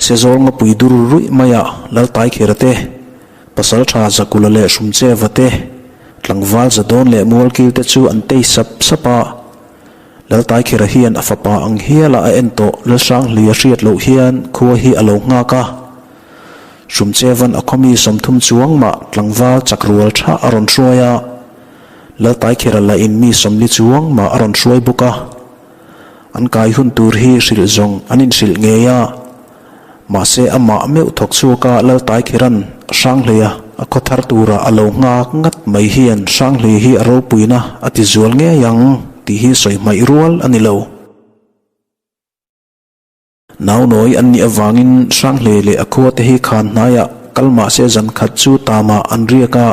Sezawl ngapui dur ruih maiah Laltaikhera te, Pasaltha Zakula leh Hrumcheva te, tlangval Zadawn leh Mualkil te chu an tei sap sap a. Laltaikhera hian a fapa ang hiala a en tawh Lalhranghlui a hriat loh hian khua hi a lo nghak a. Hrumchevan a khawmi 30 chuang mah tlangval chak rual tha a rawn hruai a. Laltaikhera lah in mi 40 chuang mah a rawn hruai bawk a. An kai hun tur hi hrilh zawng an inhrilh ngei a. Mahse amah meuh thawk chhuak a Laltaikhiran Hranghleia a khaw thar tura a lo nghak ngat mai hian Hranghlei hi a ropuina a ti zual ngei ang tih hi sawi hmaih rual a ni lo. Naunawi an nih avangin Hranghlei leh a khua te hi khan hnaiah kal mahse zan khat chu tamah an riak a.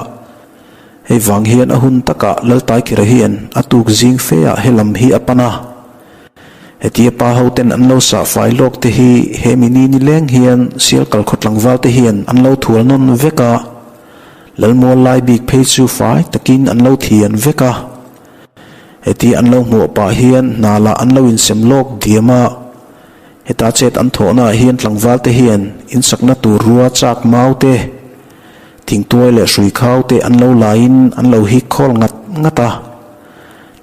Hei vang hian a hun takah Laltaikhira hian a tuk zing feah helam hi a pan a. Hetia pa ho ten an lo sah fai lawk te hi he mi ni nileng hian Sialkal khaw tlangval te hian an lo thual nawn vek a, Lalmual lai bik phei chu fai takin an lo thian vek a. Hetia an lo hmuah pah hian hna lah an lo insem lawk diam a, heta chet an thawhna ah hian tlangval te hian insakna tur rua chak mau te, thingtuai leh hrui khau te an lo laiin an lo hik khawl ngat ngat a.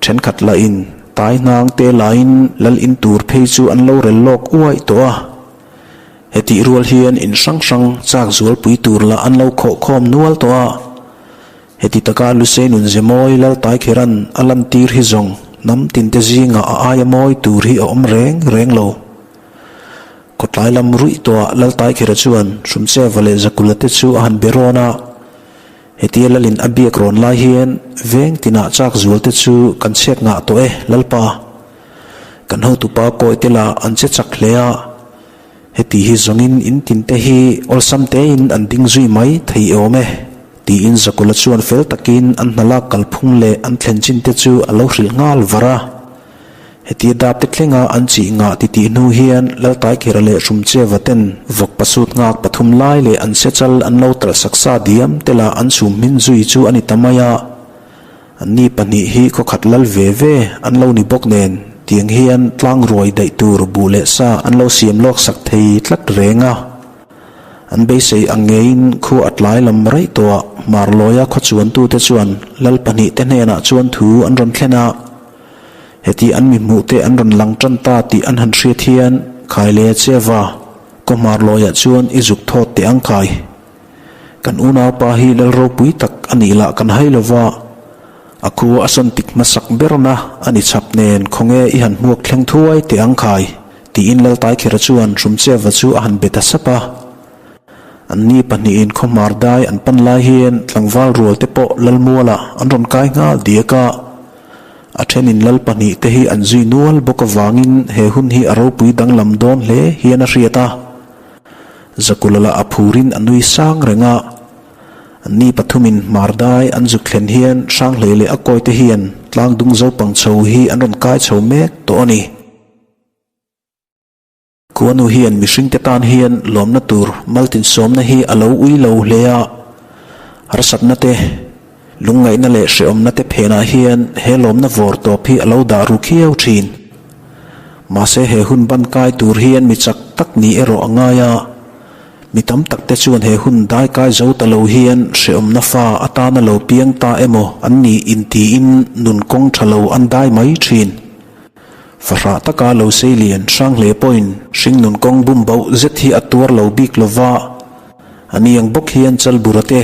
Thenkhat lahin tai hnang te lain lal in tur phei chu an lo rel lawk uaih tawh a. Hetih rual hian in hrang hrang chak zualpui tur lah an lo khawh khawm nual tawh a. Heti taka Lusei nun ze mawi lal Taikheran a lantir hi zawng hnam tinte zingah a aia mawi tur hi a awm reng reng lo. Khawtlai lam ruih tawhah lal Taikhera chuan Hrumcheva leh Zakula te chu a han be rawn a. Hetia Lalin a biak rawn lai hian veng tinah chak zual te chu kan chhiat ngah tawh e, Lalpa. Kan hotupa kawi te lah an che chak hle a. Heti hi zawngin in tin te hi awlsam tein an ding zui mai thei awm e, tiin Zakula chuan fel takin an hna lak kalphung leh an thlen chin te chu a lo hrilh nghal var a. Hetia dap te thlenga an chih ngah titih hnu hian Laltaikhera leh Hrumcheva ten vawk pasut nghak pathum lai leh an sechal an lo talh saksa diam te lah an chhum hmin zui chu a ni ta mai a. Anni pahnih hi khawkhat lal ve ve an lo ni bawk nen tiang hian tlang ruai daih tur buh leh sa an lo siam lawk sak thei tlat reng a. An beisei ang ngeiin khu a tlai lam raih tawh a, Marlawia khawchuantute chuan lal pahnih te hnenah chuan thu an rawn thlen a. Heti an mi hmuh te an rawn lang tan ta tih an han hriat hian khai le che va, kaw hmar lawiah chuan i zuk thawt teh ang khai. Kan unaupa hi lal ropui tak a nih lah kan hai lo va, a khua a sawn tik hmasak berna a ni chhap nen khawnge i han hmuak thleng thuai teh ang khai, tiin Laltaikhera chuan Hrumcheva chu a han be ta sap a. Anni pahnihin khawhmar dai an pan lai hian tlangval rual te pawh Lalmualah an rawn kai nghal diak a. A thenin lal pahnih te hi an zui nual bawk avangin he hun hi a ropui danglam dawn hle hian a hriat a. Zakula lah a phurin a nui sang reng a. Anni pathumin hmar dai an zuk thlen hian Hranghlei leh a kawi te hian tlangdung zopang chho hi an rawn kai chho mek tawh a ni. Khuanu hian mihringte tan hian lawmna tur maltinsawmna hi a lo ui lo hle a, harsatna te, lungngaihna leh hrehawmna te phenah hian he lawmna vawr tawp hi a lo dah ru khiau thin. Mahse he hun ban kai tur hian mi chak tak ni erawh a ngai a, mi tam tak te chuan he hun dai kai zo ta lo hian hrehawmna fa atana lo piang ta emaw an nih intiin nun kawng tha lo an dai mai thin. Fahrah taka lo sei lian hrang hle pawhin hringnun kawng bum bauh zet hi a tuar lo bik lo va, a ni ang bawk hian Chalbura te,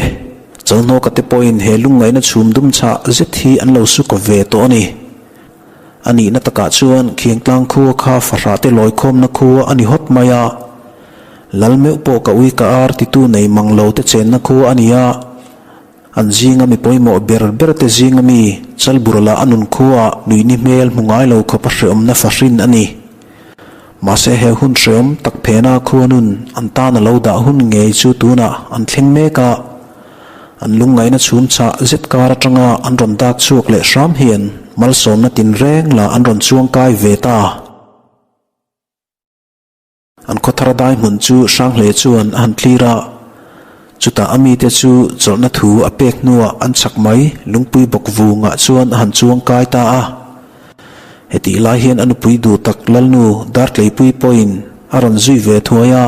Chalhnawka te pawhin he lungngaihna chhum dum chhah zet hi an lo su kaw ve tawh a ni. A nihna takah chuan Khiangtlang khua kha fahrah te lawikhawmna khua a ni hawt mai a, Lal meuh pawh ka ui ka ar titu nei mang lo te chenna khua a ni a, An zinga mi pawimawh ber ber te zinga mi Chalburala a nun khuaah nuihni hmel hmu ngai lo khawp a hreawmna fahrin a ni. Mahse he hun hreawm tak phena khua nun an tan a lo dah hun ngei chu tunah an thleng mek a. An lungngaihna chhum chhah zet kar atanga an rawn dak chhuak leh hram hian malsawmna tinreng lah an rawn chuangkai ve ta. An khawthar dai hmun chu Hranghle chuan a han thlir a, chutah a mite chu chawlhna thu a pek hnuah an chhak mai lungpui bawk vungah chuan a han chuang kai ta a. Hetih lai hian a nupui duh tak Lalnu Dartleipui pawhin a rawn zui ve thuai a.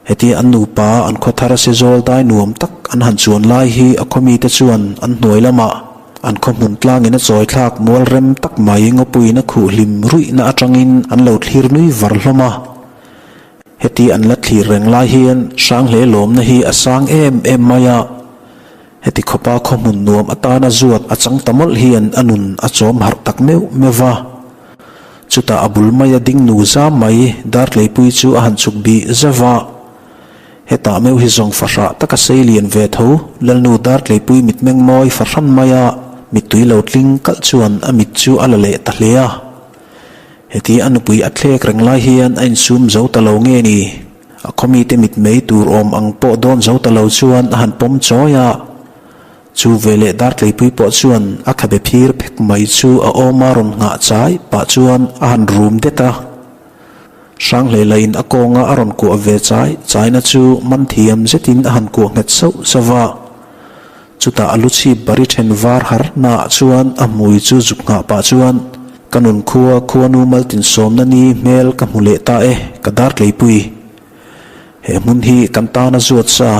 Hetia an nupa an khaw thar sezawl dai nuam tak an han chuan lai hi a khaw mite chuan an hnuai lamah an khaw hmun tlangin a chawi thlak mual rem tak mai ngawpuiin a khuh hlim ruihna atangin an lo thlir nui var hlawm a. Heti an la thlir reng lai hian Hranghhle lawmna hi a sang em em mai a. Heti khawpa khaw hmun nuam atana zuat a chang ta mawlh hian a nun a chawm harh tak meuh meuh va. Chutah a bul maia ding nu zam mai Dartleipui chu a han chuk bih zauh a. Hetah meuh hi zawng fahrah taka sei lian ve tho Lalnu Dartleipui mitmeng mawi fahran maia mittui lo tling kalh chuan a mit chu a la leh ta hle a. Heti a nupui a thlek reng lai hian a insum zo ta lo nge ni? A khawmite mitmei tur awm ang pawh dawn zo ta lo chuan a han pawm chawi a. Chu veleh Dartleipui pawh chuan a khabe phir phek mai chu a awma rawn nghah chai pah chuan a han rum det a. Hranghlei lahin a kawnga a rawn kuah ve chai chaina chu man thiam zetin a han kuah nghet sauh sauh va. Chutah a lu chhip bari then var har naah chuan a hmui chu zuk nghah pah chuan, Ka nun khua khuanu maltin sawmna ni hmel ka hmu leh ta e, ka Dartleipui. He hmun hi kan tana zuat sa.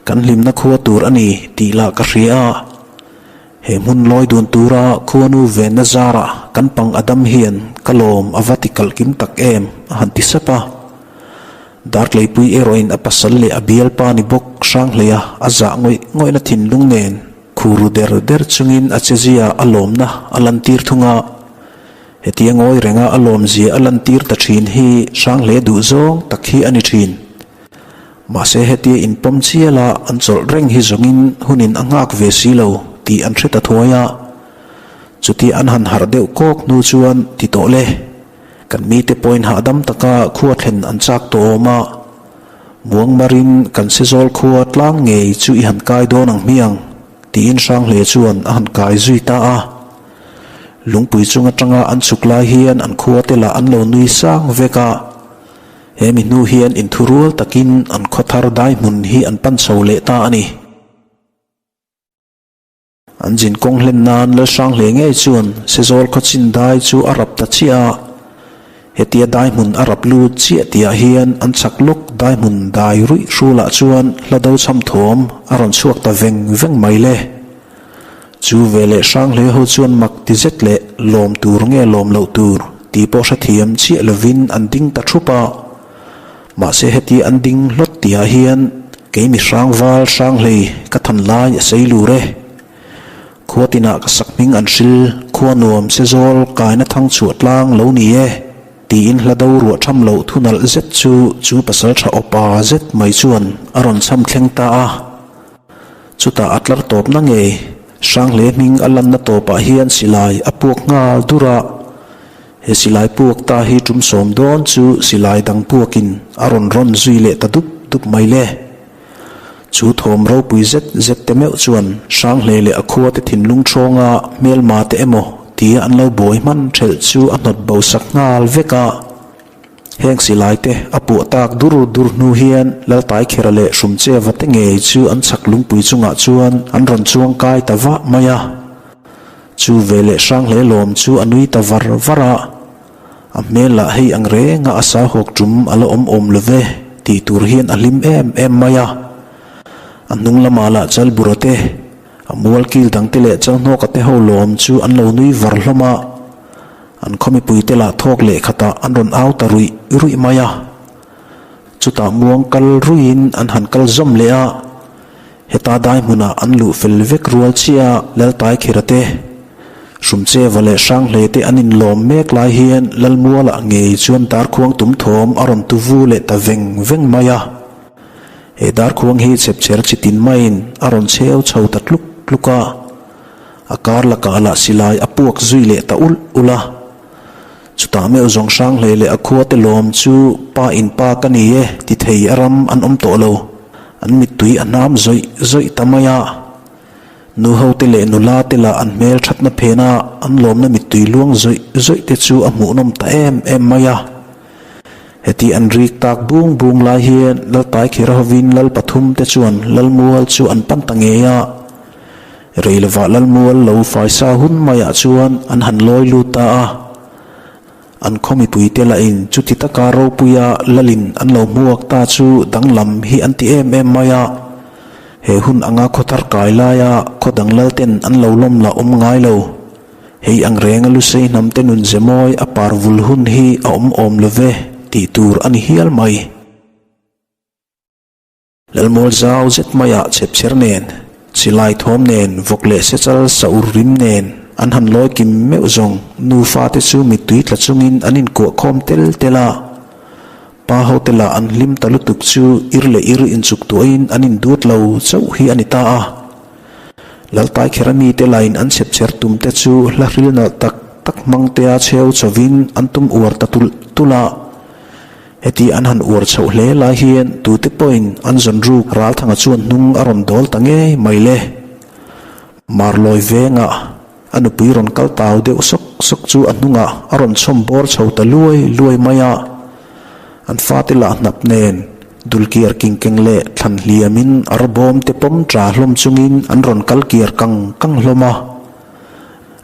Kan hlimna khua tur a ni tih lah ka hria a, he hmun lawi dun tura khuanu venna zarah kan pang a dam hian ka lawm a va ti kalh kim tak em a han ti sap a. Dartleipui erawhin a pasal leh a bialpa ni bawk Hranghleia a zah ngawih ngawihna thinlung nen khuru der der chungin a chezia a lawmna a lantir thung a. Hetia ngawi renga a lawmzia a lantir ta thin hi Hranghlei duhzawng tak hi a ni thin. Mahse hetia inpawm chiala an chawlh reng hi zawngin hunin a nghak ve si lo tih an hre ta thuai a. Chutia an han harh deuh kawk hnu chuan ti tawh le, kan mite pawhin hahdam taka khua thlen an chak tawh awm a, Muangmarin kan Sezawl khua tlang ngei chu i han kai dawn ang hmiang tiin Hranghle chuan a han kai zui ta a. Lungpui chung atanga an chhuk lai hian an khua te lah an lo nui sang vek a. He mi hnu hian inthurual takin an khaw thar dai hmun hi an pan chho leh ta a ni. An zin kawng hlen nan Lalhranghle ngei chuan Sezawl khaw chin dai chu a rap ta chiah a. Hetia dai hmun a rap lut chiah tihah hian an chak lawk dai hmun dai ruih hrulah chuan hla do chham thawm a rawn chhuak ta veng veng mai le. Chu veleh Hranghle ho chuan mak ti zet leh lawm tur nge lawm loh tur tih pawh hrethiam chiah lovin an ding ta thup a. Mahse heti an ding hlawt tihah hian kei mi Hrangval Hranghlei ka than lai a sei lur e. Khua tinah ka sak hming an hril khua nuam se zawl kaina thang chhuah tlang lo ni e tiin hla do ruah tham loh thu nalh zet chu chu pasaltha awpa zet mai chuan a rawn cham thleng ta a. Chutah a tlar tawpna ngei Hranghle hming a lanna tawpah hian silai a puak nghal dur a, he silai puak ta hi tum sawm dawn chu silai dang puakin a rawn rawn zui leh ta dup dup mai le. Chu thawm ropui zet zet te meuh chuan Hranghle leh a khuate thinlung thawnga hmelma te emaw tia an lo buai hman thelh chu a hnawt bo sak nghal vek a. Heng silai te a puah tak dur dur hnu hian Laltaikhera leh Hrumcheva te ngei chu an chhak lungpui chungah chuan an rawn chuang kai ta vah mai a. Chu veleh Hranghle lawm chu a nui ta var var a. A hmel lah hei ang renga a sahawk tum a la awm awm lo ve tih tur hian a hlim em em mai a. A hnung lamah lah Chalbura te, a mualkil dangte leh Chalhnawka te ho lawm chu an lo nui var hlawm a. An khaw mipuite lah thawk leh khatah an rawn au ta ruih ruih mai a. Chutah muang kal ruihin an han kal zawm leh a. Heta dai hmunah an luh fel vek rual chiah a Laltaikhira te, Hrumcheva leh Hranghlei te an inlawm mek lai hian Lalmualah ngei chuan darkhuang tum thawm a rawn tu vu leh ta veng veng mai a. He darkhuang hi chhepchher chitin maiin a rawn chheu chho ta tluk tluk a. A kar lakah lah silai a puak zui leh ta ulh ulh a. Chutah meuh zawng Hranghlei leh a khuate lawm chu pa in pa ka ni e ti thei a ram an awm tawh lo. An mittui a hnam zawih zawih ta mai a. Nu hote leh nula te lah an hmel thatna phena an lawmna mittui luang zawih zawih te chu a hmuhnawm ta em em mai a. Heti an rik tak bung bung lai hian Laltaikhira hovin Lal pathum te chuan Lalmual chu an pan ta ngei a. Rei lovah Lalmual lo faisa hun maiah chuan an han lawi lut ta a. An khaw mipuite lahin chuti taka ropuia lalin an lo hmuak ta chu danglam hi an ti em em mai a. He hun anga khaw thar kai laia khaw dang lalten an lo lawm la awm ngai lo. Hei ang renga Lusei hnamte nun ze mawi a par vul hun hi a awm awm lo ve tih tur a ni hial mai. Lalmual zau zet maiah chhepchher nen, silai thawm nen, vawk leh sechal sa ur rim nen an han lawi kim meuh zawng nufa te chu mittui tla chungin an inkuah khawm tel tel a. Pa hote lah an hlim ta lutuk chu ir leh ir inchuk tuahin an indut lo chauh hi a ni ta a. Laltaikhera mite lain an chhepchher tum te chu hla hril nalh tak tak hmang tea chheu chhovin an tum uar ta tulh tulh a. Heti an han uar chhoh hle lai hian tute pawhin an zawn ruk Ralthanga chuan hnung a rawn dawl ta ngei mai le. Marlawi vengah a nupui rawn kal tau deuh sawk sawk chu a hnungah a rawn chhawm bawr chho ta luai luai mai a. An fate lah hnap nen dulkiar kingkeng leh thlan hliamin arbawm te pawm tla hlawm chungin an rawn kal kiar kang kang hlawm a.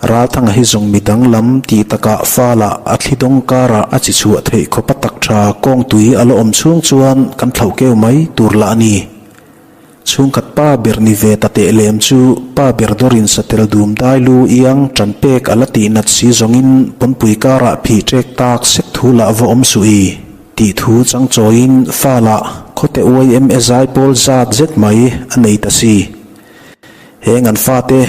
Ralthanga hi zawng mi danglam tih takah fala a thli dawng karah a chi chhuah theih khawpa tak tha kawngtui a la awm chhung chuan kan thlauh keu mai tur lah a ni. Chhungkhat pa ber ni ve ta teh lem chu pa ber dawrin satel dum dai lu iang tan pek a la tih nat si zawngin pawnpui karah phih ṭek tak sek thu lah va awm suh i tih thu chang chawiin fala khawte yma zaipawl zat zet mai a nei ta si. Heng an fate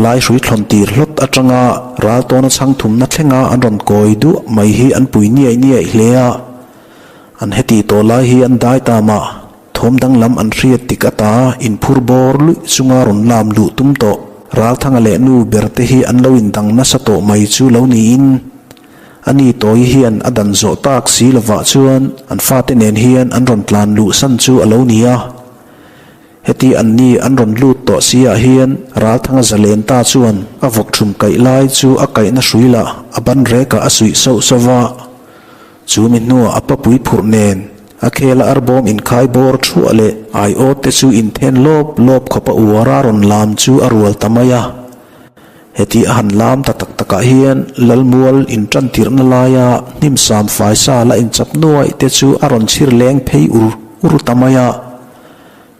lai hrui thlawn tir hlawt atanga ral tawna chhang thumna thlenga an rawn kawi duah mai hi an pui niaih niaih hle a. An heti tawh lai hi an dai ta mah, thawm danglam an hriat tik ata inphur bawr luih chunga rawn lam luh tum tawh Ralthanga leh nu ber te hi an lo indang nasa tawh mai chu lo niin ani tawi hian a dan zawh tak si lovah chuan an fate nen hian an rawn tlan luh san chu a lo ni a. Heti an ni an rawn lut tawh si ah hian Ralthanga zalen ta chuan a vawk thum kaih lai chu a kaihna hrui lah a ban rek ah a suih sauh sauh va. Chu mi hnuah a papui phurh nen a khel a arbawm inkhai bawr thuah leh aiawt te chu inthen lawp lawp khawp a uar a rawn lam chu a rual ta mai a. Heti a han lam ta tak takah hian Lalmual intan tirhna laia hnim sam faisa la inchap nuaih te chu a rawn chhir leng phei ur ur ta mai a.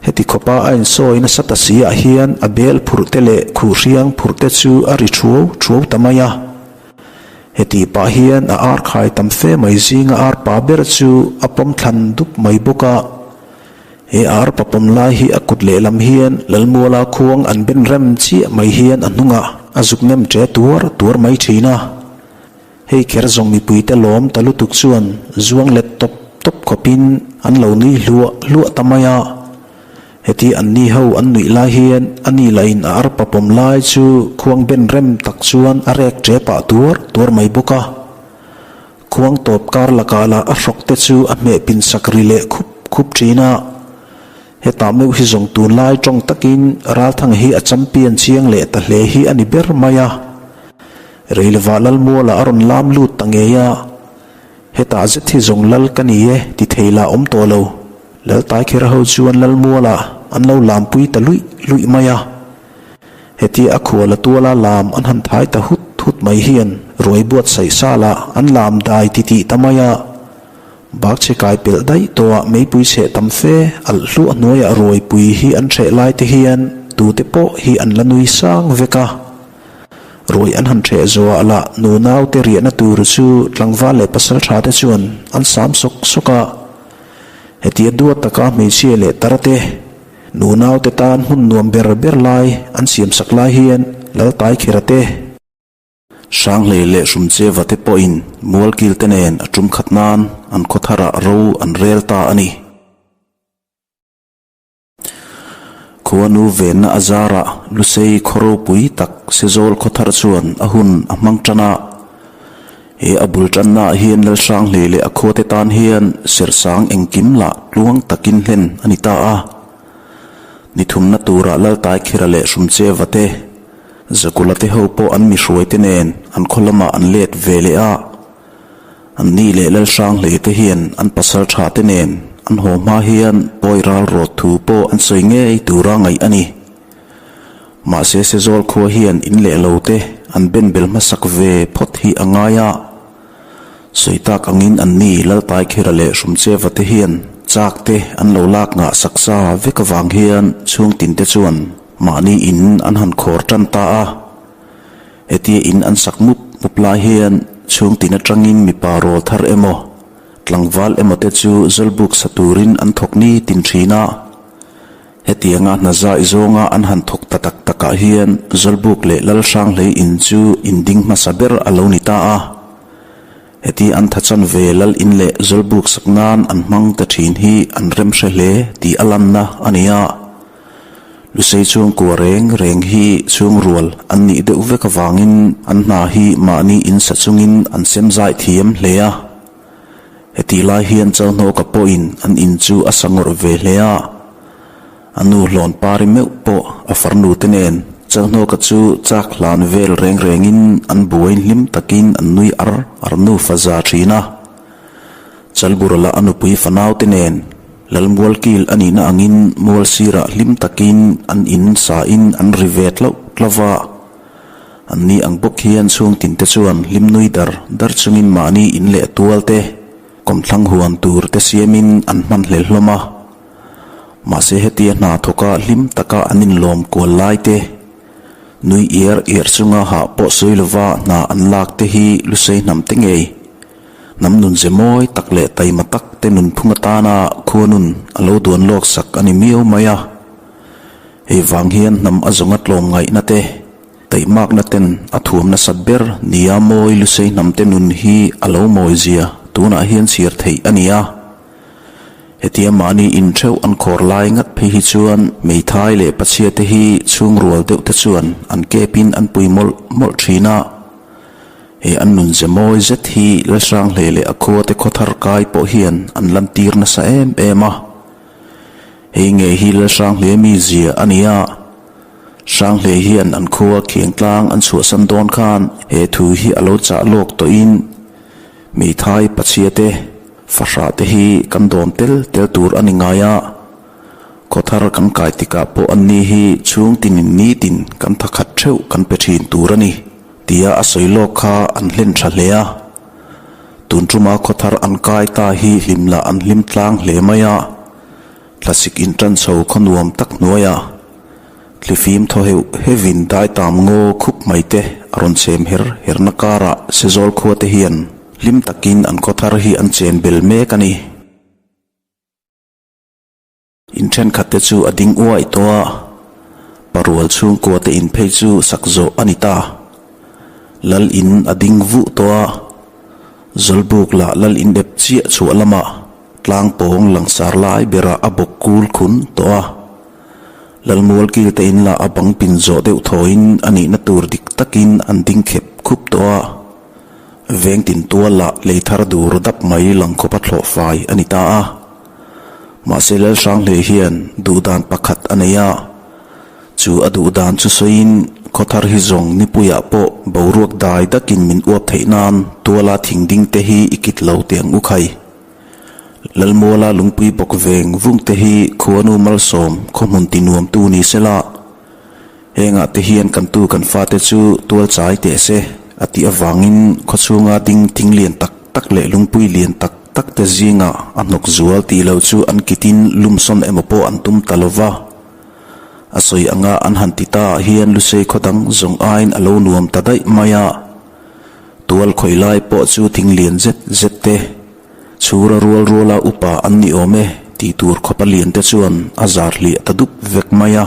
Heti khawpa a insawi nasa ta si ah hian a bel phurh te leh khuhhriang phurh te chu a ri thuau thuau ta mai a. Heti pah hian a ar khai tam fe mai zinga ar pa ber chu a pawm thlan dup mai bawk a. He ar pa pawm lai hi a kut lehlam hian Lalmuala khuang an ben rem chiah mai hian a hnungah a zuk nem ṭe tuar tuar mai ṭhin a. Hei kher zawng mipuite lawm ta lutuk chuan zuang let tawp tawp khawpin an lo nui hluah hluah ta mai a. Heti anni ho an nuih lai hian a ni lahin a arpa pawm lai chu khuang ben rem tak chuan a rek ṭe pah tuar tuar mai bawk a. Khuang tawp kar lakah lah a hrawk te chu a hmeh pin sak ri leh khup khup ṭhin a. Hetah meuh hi zawng tunlai tawng takin Ralthanga hi a champion chiang leh ta hle hi a ni ber mai a. Reilova Lalmuala a rawn lam lut ta ngei a, Hetah zet hi zawng lal ka ni e ti thei lah awm tawh lo. Laltaikhera ho chuan Lalmuala an lo lampui ta luih luih mai a. Hetia a khuala tuala lam an han thai ta hut hut mai hian ruai buatsaih salah an lam dai titih ta mai a. Bakchhe kai pelh daih tawhah meipui chheh tam fe alh hluah hnuaiah ruaipui hi an hreh lai te hian tute pawh hi an la nui sang vek a. Ruai an han hreh zawhah lah nunau te riahna tur chu tlangval leh pasal tha te chuan an sam sawk sawk a. Hetia duat taka hmeichhia leh tar te nunau te tan hmun nuam ber ber lai an siam sak lai hian Laltaikhira te, Hranglei leh Hrumcheva te pawhin Mualkil te nen a tum khat nan an khaw tharah ro an rel ta a ni. Khuanu venna a zarah Lusei khaw ropui tak Sezawl khaw thar chuan a hun a hmang tan a. He a bul tannaah hian Lalhranglei leh a khuate tan hian Sersang engkim lah tluang takin hlen a ni ta a. Ni thumna turah Laltaikhira leh Hrumcheva te Zakula te ho pawh an mi hruaite nen an khaw lamah an let ve leh a, an ni leh Lalhranghlei te hian an pasal tha te nen an haw hma hian pawi ral rawt thu pawh an sawi ngei tura ngaih a ni. Mahse Sezawl khua hian in leh lo te an ben bel hmasak ve phawt hi a ngai a. Sawi tak angin anni Laltaikhira leh Hrumcheva te hian chak te an lo lak ngah sak sa vek avang hian chhungtin te chuan mahni in an han khawr tan ta a. Hetia in an sak mup mup lai hian chhungtin atangin mipa rawl thar emaw, tlangval emaw te chu zawlbuk sa turin an thawk ni tin thin a. Hetianga hna zai zawnga an han thawk ta tak takah hian Zawlbuk leh Lalhranghlei in chu in ding hmasa ber a lo ni ta a. Heti an tha chan ve Lal in leh Zawlbuk sak nan an hmang ta thin hi an rem hre hle tih a lanna a ni a. Lusei chhungkua reng reng hi chhungrual an nih deuh vek avangin an hna hi mahni in sa chungin an sem zai thiam hle a. Hetih lai hian Chalhnawka pawhin an in chu a sa ngawrh ve hle a, a nu hlawn pari meuh pawh a farnu te nen Chalhnawka chu chak hlan vel reng rengin an buain hlim takin an nui ar ar nufa za thin a. Chalburala a nupui fanau te nen Lalmualkil a nihna angin mual sirah hlim takin an in sain an ri ve tlauh tlauh va. Anni ang bawk hian chhungtin te chuan hlim nui dar dar chungin mahni in leh tual te, kawmthlang huan tur te siamin an hman hlel hlawm a. Mahse hetia hna thawka hlim taka an inlawm kual lai te, nui iar iar chunga hah pawh sawi lova hna an lak te hi Lusei hnam te ngei, hnam nun ze mawi tak leh taima tak te nunphung atana khuanun a lo duan lawk sak a ni miau mai a. Hei vang hian hnam a zawnga tlawm ngaihna te, taihmakna ten a thuam nasat ber nia mawi Lusei hnam te nun hi a lo mawi zia tunah hian chhiar theih a ni a. Hetia mahni in theuh an khawr lai ngat phei hi chuan hmeithai leh pachhia te hi chhungrual deuh te chuan an kepin an pui mawlh mawlh thin a. He an nun ze mawi zet hi Lalhranghlei leh a khua te khawthar kai pawh hian an lantir nasa em em a. Hei ngei hi Lalhranghlei mi zia a ni a, Hranghlei hian an khua Khiangtlang an chhuahsan dawn khan he thu hi a lo chah lawk tawhin Hmeithai Pachhia te, Fahrah te hi kan dawm tel tel tur a ni ngai a, Khawthar kan kai tikah pawh anni hi chhung tinin nitin kan thakhat theuh kan pe thin tur a ni tia a sawi lawk kha an hlen tha hle a. Tun tuma khawthar an kai ta hi hlim lah an hlim tlang hle mai a, thlasik intan chho khaw nuam tak hnuaiah thlifim thaw heuh heuhin dai tam ngaw khup mai te a rawn chhem her herna karah Sezawl khua te hian hlim takin an khawthar hi an chen bel mek a ni. In thenkhat te chu a ding uai tawh a, parual chhungkua te in phei chu sak zawh a ni ta. Lal in a ding vuh tawh a, Zawlbuk lah lal in ep chiah chhuah lamah tlang pawng langsar lai berah a bawk kul khun tawh a. Lalmual kil te in lah a bang pin zawh deuh thawiin a nihna tur dik takin an ding khep khup tawh a. Veng tin tual lah lei thar dur dap mai lang khawpa thlawh fai a ni ta a. Mahse Lalhranghlei hian duhdan pakhat a nei a, chu a duhdan chu sawiin khawthar hi zawng nipuiah pawh boruak dai dakin min uap theih nan tuala thing ding te hi i kit lo teh ang u khai. Lalmuala lungpui bawk veng vung te hi khuanu malsawm khawhmun ti nuamtu ni sela, hengah te hian kan tu kan fate chu tual chai teh se a tih avangin khawchhunga ding thing lian tak tak leh lungpui lian tak tak te zingah a hnawk zual tih lo chu an kitin lumsawn emaw pawh an tum ta lo va. A sawi anga an han ti ta ah hian Lusei khaw dang zawng aiin a lo nuam ta daih mai a. Tual khawih lai pawh chu thing lian zet zet te, chhura rual ruala upa an ni awm e tih tur khawpa lian te chuan a zar hliah ta dup vek mai a.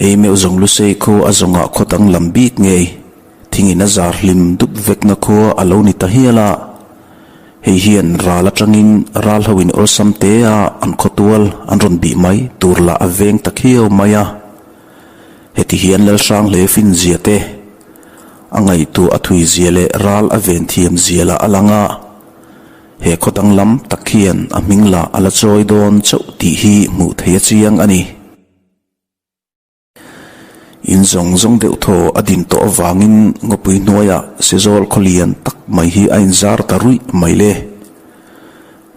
Hei meuh zawng Lusei khaw a zawngah khaw dang lam bik ngei. Thingin a zar hlim dup vekna khua a lo ni ta hial a, hei hian ral atangin ral ho in awlsam te a an khawtual an rawn bih mai tur lah a veng ta khiau mai a. Heti hian Lalhranghle fin zia te, a ngaihtuah a thui zia leh ral a ven thiam zia lah a lang a, he khaw danglam tak hian a hming lah a la chawi dawn chauh tih hi hmuh theih a chiang a ni. In zawng zawng deuh thaw a din tawh avangin ngawpui hnuaiah Sezawl khaw lian tak mai hi a inzar ta ruih mai le.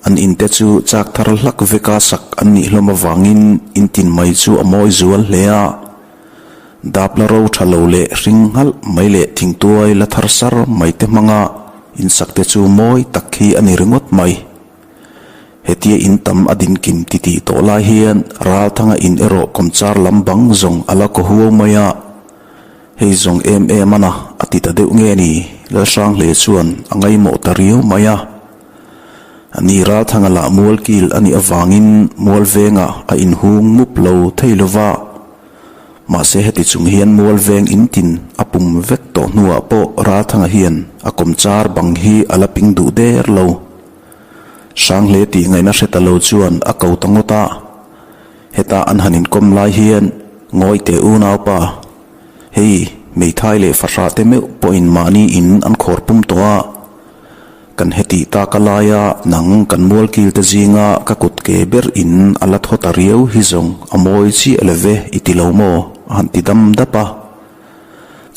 An inte chu chak thar hlak veka sak an nih hlawm avangin in tin mai chu a mawi zual hle a. Dap la ro tha lo leh hring nghalh mai leh thingtuai la thar sar mai te hmanga. Insak te chu mawi tak hi a ni ringawt mai. Hetia in tam a din kim titih tawh lai hian Ralthanga in erawh kawmchar lam bang zawng a la kaw huau mai a. Hei zawng em em a na a ti ta deuh nge ni? Lalhranghle chuan a ngaimawh ta riau mai a. Ani Ralthanga lah mualkil a nih avangin mual vengah a inhung mup lo thei lo va. Mahse heti chung hian mual veng in tin a pum vek tawh hnuah pawh Ralthanga hian a kawmchar bang hi a la ping duh der lo. Hranghle tih ngaihna hre ta lo chuan a ko ta ngawt a. Heta an han inkawm lai hian Ngawi teh unaupa, hei hmeithai leh fahrah te meuh pawhin mahni in an khawr pum tawh a. Kan hetih tak a laia nang kan mualkil te zinga ka kut ke ber in a la thaw ta riau hi zawng a mawi chiah lo ve i ti lo maw? a han ti dam dap a.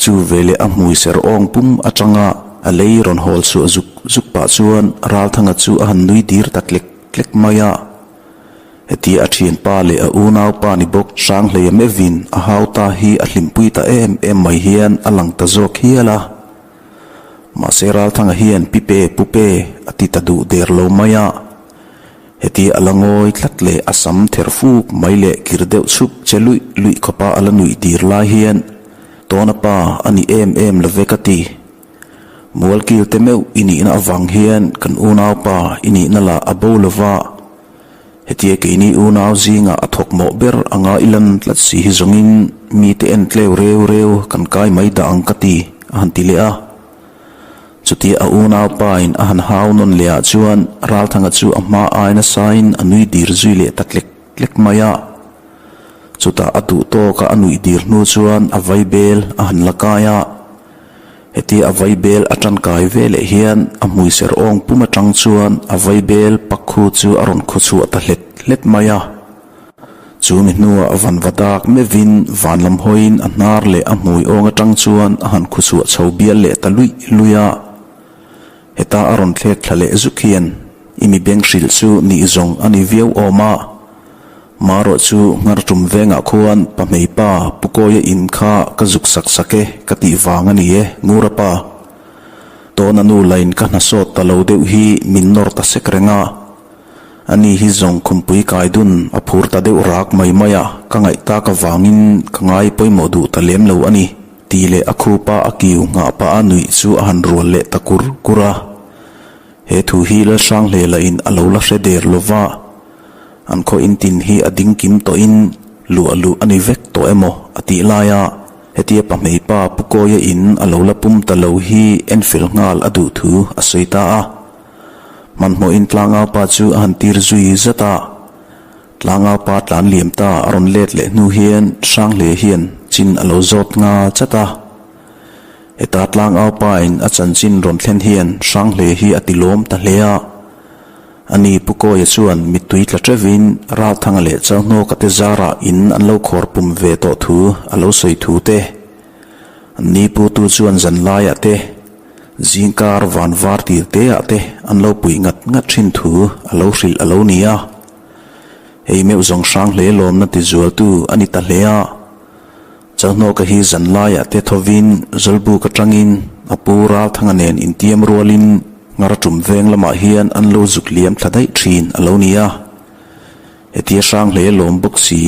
Chu veleh a hmui ser awng pum atanga a lei rawn hawl chhuah zuk zuk pah chuan Ralthanga chu a han nui dir ta tlek tlek mai a. Hetia a thianpa leh a unaupa ni bawk Hranghleia meuhin a hau ta hi a hlimpui ta em em mai hian a lang ta zawk hial a. Mahse Ralthanga hian Pipe, Pupe a ti ta duh der lo mai a. Heti a la ngawi tlat leh a sam ther fuk mai leh kir deuh chhup che luih luih khawpa a la nuih dir lai hian Tawna pa a ni em em lo ve ka ti. Mualkil te meuh i nihna avang hian kan unaupa i nihna lah a bo lo va. Hetia keini unau zingah a thawk mawh ber anga i lan tlat si hi zawngin mite en tleu reu reu kan kai mai dah ang ka ti, a han ti leh a. Chutia a unau pain a han hau nawn leh ah chuan Ralthanga chu a hma ai nasain a nui dir zui leh ta tlek tlek mai a. Chutah a duh tawka a nuih dir hnu chuan a vaibel a han la kai a. Hetia a vaibel a tangkai ve leh hian a hmui ser awng pum atang chuan a vaibel pak khu chu a rawn khaw chhuah ta hlet hlet mai a. Chu mi hnuah van va dak meuhin van lam hawiin a hnar leh a hmui awng atang chuan a han khaw chhuah chho bial leh ta luih luih a. Heta a rawn thlek thla leh zuk hian i mi beng hrilh chu nih zawng a ni viau awm a. Marawh chu nghar tum vengah khuan pahmei pa Pu Kawia in kha ka zuk sak sak e ka tih vang a ni e Ngura pa. Tawna nu lain ka hna sawt ta lo deuh hi min nawr ta sek reng a. Ani hi zawng khumpui kai dun a phur ta deuh rak mai mai a, ka ngaih tak avangin ka ngai pawimawh duh ta lem lo a ni tih leh a khupa a kiu nghah pah a nuih chu a han rual leh ta kur kur a. He thu hi Lalhranghlela in a lo la hre der lo va. An khaw in tin hi a ding kim tawhin luah luh a ni vek tawh emaw a tih lai a, hetia pahmei pa Pu Kawia in a lo la pum ta lo hi en fel nghal a duh thu a sawi ta a. Hmanhmawhin Tlangau pa chu a han tir zui zat a. Tlangau pa tlan liam ta a rawn let leh hnu hian Hranghle hian chin a lo zawt nga chat a. Heta Tlangau pa in a chanchin rawn thlen hian Hranghle hi a ti lawm ta hle a. Ani Pu Kawia chuan mittui tla teuhin Ralthanga leh Chalhnawka te zarah in an lo khawr pum ve tawh thu a lo sawi thu te, Anni Pu tu chuan zan laiah te, zingkar van var tir te ah te an lo pui ngat ngat thin thu a lo hrilh a lo ni a. Hei meuh zawng hrang hle lawmna ti zualtu a ni ta hle a. Chalhnawka hi zan laiah te thovin Zawlbuk atangin a pu Ralthanga nen intiam rualin Ngaratum veng lamah hian an lo zuk liam thla daih thin a lo ni a. Hetia hrang hle lawm bawk si,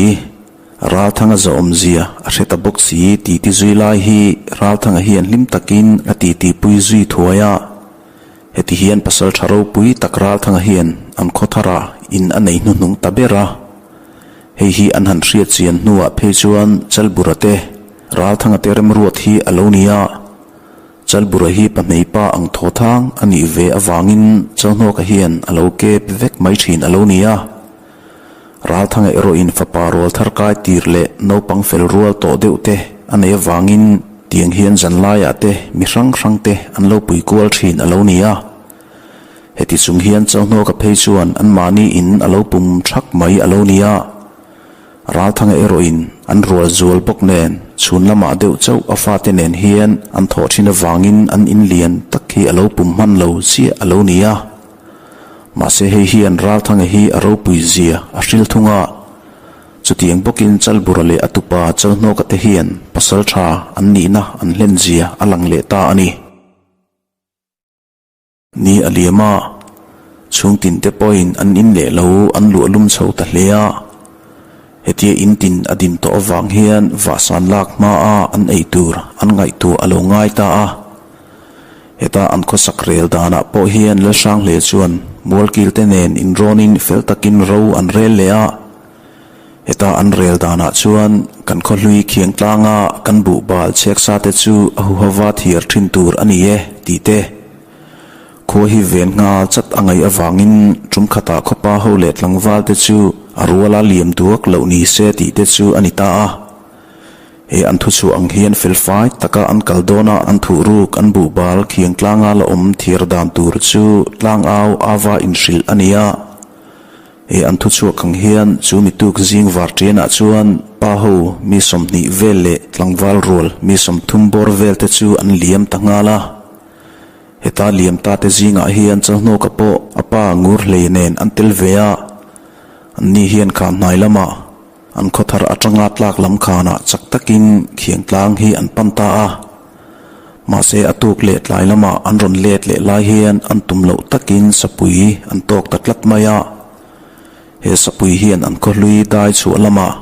Ralthanga zahawmzia a hre ta bawk si ti ti zui lai hi Ralthanga hian hlim takin a titipui zui thuai a. Heti hian pasal tha ropui tak Ralthanga hian an khaw thara in a nei hnuhnung ta ber a. Hei hi an han hriat chian hnuah phei chuan Chalbura te Ralthanga te remruat hi a lo ni a. Chalbura hi pahmei pa ang thaw thang a nih ve avangin Chalhnawka hian a lo kep vek mai thin a lo ni a. Ralthanga erawhin fapa rual thar kai tir leh naupang fel rual tawh deuh te a nei avangin tiang hian zan laiah te mi hrang hrang te an lo pui kual thin a lo ni a. Heti chung hian Chauhnawka phei chuan anmahni in a lo pum thak mai a lo ni a. Ralthanga erawhin an rual zual bawk nen chhun lamah deuh chauh a fate nen hian an thawh thin avangin an in lian tak hi a lo pum hman lo chiah a lo ni a. Mahse hei hian Ralthanga hi a ropui zia a hril thung a. Chutiang bawkin Chalbura leh a tupa Chalhnawka te hian pasal tha an nihna an hlen zia a lang leh ta a ni. Ni a liam a, chhungtin te pawhin an in leh lo an luah lum chho ta hle a. Hetia in tin a din tawh avang hian vahsan lak hmaa an ei tur an ngaihtuah a lo ngai ta a. Heta an khawsak rel danah pawh hian Lalhranghle chuan Mualkil te nen inrawnin fel takin ro an rel leh a. Heta an rel danah chuan kan khawhlui khiang tlanga kan buhbal chheksa te chu a huhova thiar thin tur a ni e tih te. Khua hi ven nghal chat a ngaih avangin tum khatah khawpa ho leh tlangval te chu a ruala liam duak loh ni se tih te chu a ni ta a. He an thuchhuah ang hian felfai taka an kal dawna an thuhruk an buhbal khiang tlanga la awm thiar dan tur chu tlangau ava inhrilh a ni a. He an thuchhuak ang hian chu mituk zing var ṭianah chuan pa ho mi 20 vel leh tlangval rual mi 30 bawr vel te chu an liam ta nghal a. Heta liam ta te zingah hian Chalhnawka pawh a pa ngur hlei nen an tel ve a, anni hian khan hnai lamah an khawthar atanga tlak lam khanah chak takin khiang tlang hi an pan ta a. Mahse a tuk leh tlai lamah an rawn let leh lai hian an tum loh takin sapui an tawk ta tlat mai a. He sapui hian an khawhlui dai chhuah lamah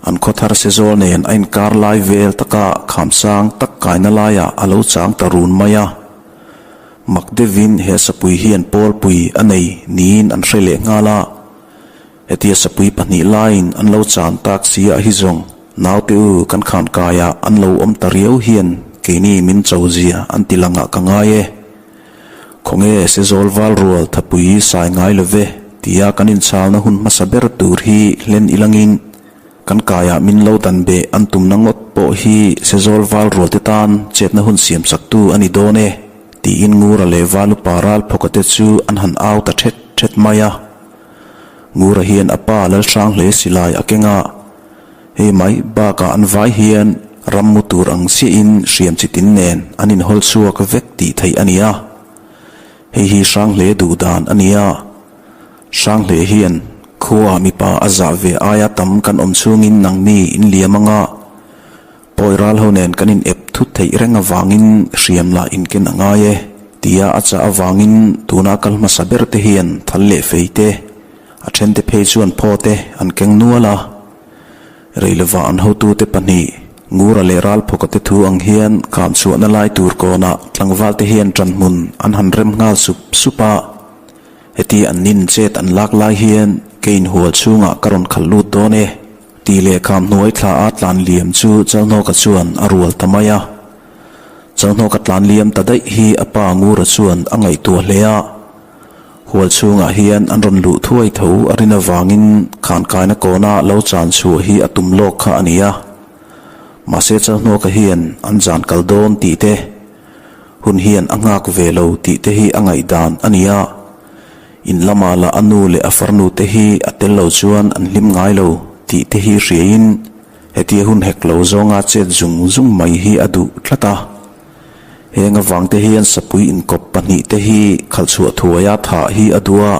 An khawthar sezawl nen a inkar lai vel taka khamsang tak kaina laiah a lo chang ta run mai a. Mak deuhin he sapui hian pawlpui a nei niin an hre leh nghal a. Hetia sapui pahnih laiin an lo chan tak si ah hi zawng naute u kan khan kaiah an lo awm ta riau hian keini min cho zia an ti langah ka ngai e. Khawnge sezawl val rual thapui sai ngai lo ve tia kan inchalna hun hmasa ber tur hi hlen ilangin kan kaiah min lo dan beh an tumna ngawt pawh hi sezawl val rual te tan chetna hun siam saktu a ni dawn e tiin Ngura leh Valupa Ralphawka te chu an han au ta thet thet mai a. Ngura hian a pa Lalhranghle silai a keng a. Hei mai bakah an vai hian ram mu tur ang chiahin hriam chi tin nen an inhawl chhuak vek tih theih a ni a. Hei hi Hranghle duh dan a ni a. Hranghle hian khua mipa a zah ve aia tam kan awm chhungin nangni in liam anga pawi ral ho nen kan in ep thut theih reng avangin hriam lah inken a ngai e tia a chah avangin tuna kal hmasa ber te hian thal leh fei te A thente phei chuan phaw te an keng nual a, Reilova an hotute pahnih, Ngura leh Ralphawka te thu ang hian kham chhuahna lai tur kawnah tlangval te hian ṭanhmun an han rem nghal sup sup a. Heti an nin chet an lak lai hian ke inhual chhungah ka rawn khalh lut dawn e, tih leh kham hnuai thla a tlan liam chu Chalhnawka chuan a rual ta mai a. Chalhnawka tlan liam ta daih hi a pa Ngura chuan a ngaihtuah hle a. Hual chhungah hian an rawn luh thuai tho a rin avangin khankaina kawna lo chan chhuah hi a tum lawk kha a ni a. Mahse Chalhnawka hian an zan kal dawn tih te, hun hian a nghak ve lo tih te hi a ngaihdan a ni a. In lama lah a nu leh a farnu te hi a tel lo chuan an hlim ngai lo tih te hi hriain hetia hun hek lo zawnga chet zung zung mai hi a duh tlat a. Heng avangte hian sapui inkawp pahnihte hi khalhchhuah thuaia thah hi a duh a,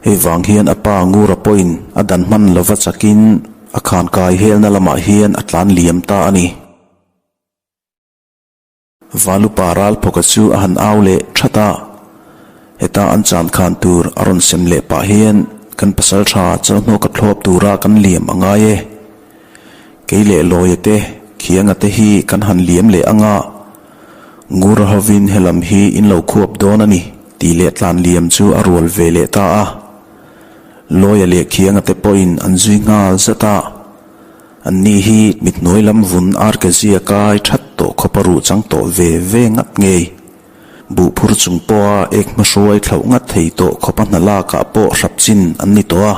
hei vang hian a pa Ngura pawhin a dan hman lova chakin a khankai helna lamah hian a tlan liam ta a ni. Valupa Ralphawka chu a han au leh that a, heta an chan khan tur a rawn sem leh pah hian kan pasaltha Chalhnawka thlawp tura kan liam a ngai e. Kei leh Lawia te, Khianga te hi kan han liam leh anga, Ngura hovin helam hi in lo khuap dawn a ni tih leh tlan liam chu a rual ve leh ta a. Lawia leh Khianga te pawhin an zui nghal zat a. Anni hi mithnuai lam vun arkezia kai that tawh khawpa ruh chang tawh ve ve ngat ngei. Buh phur chung pawha ek hmahruai thlauh ngat thei tawh khawpa hna lakah pawh hrap chin an ni tawh a.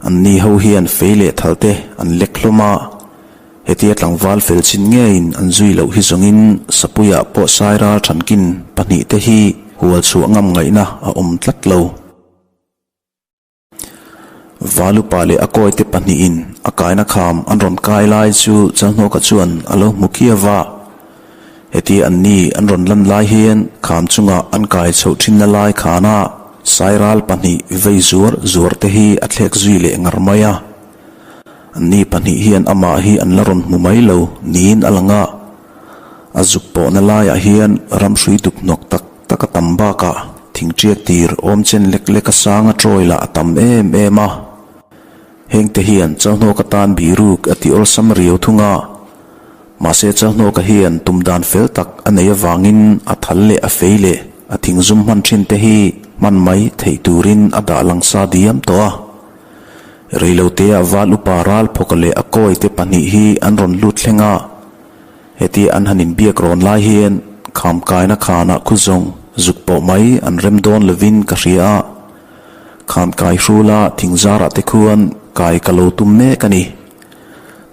Anni ho hian fei leh thal te an lek hlawm a, hetia tlangval fel chin ngeiin an zui loh hi zawngin Sapuiah pawh Sairal Thankin pahnih te hi hual chhuah ngam ngaihna a awm tlat lo. Valupa leh a kawite pahnihin a kaina kham an rawn kai lai chu Chalhnawka chuan a lo hmu khiau va. Heti anni an rawn lan lai hian kham chungah an kai chhoh thinna lai khana Sairal pahnih vei zuar zuar te hi a thlek zui leh ngar mai a. Anni pahnih hian amah hi an la rawn hmu mai lo niin a lang a. A zuk pawhna laiah hian ramhrui duk hnawk tak. tak a tam bakah thingṭiak tir awm chen lek lek a sang a trawi lah a tam em em a. Hengte hian Chalhnawka tan biruk a ti awlsam riau thung a. Mahse Chalhnawka hian tum dan fel tak a nei avangin a thal leh a fei leh a thingzum hman thin te hi hman mai theih turin a dah langsa diam tawh a. Reilotea val upa Ralphawka leh a kawite pahnih hi an rawn lut thleng a. Heti an han inbiak rawn lai hian kham kaina khanah khu zawng zuk pawh mai an rem dawn lovin ka hria a, khan kai hrula thing zarah te khuan kai ka lo tum mek a ni.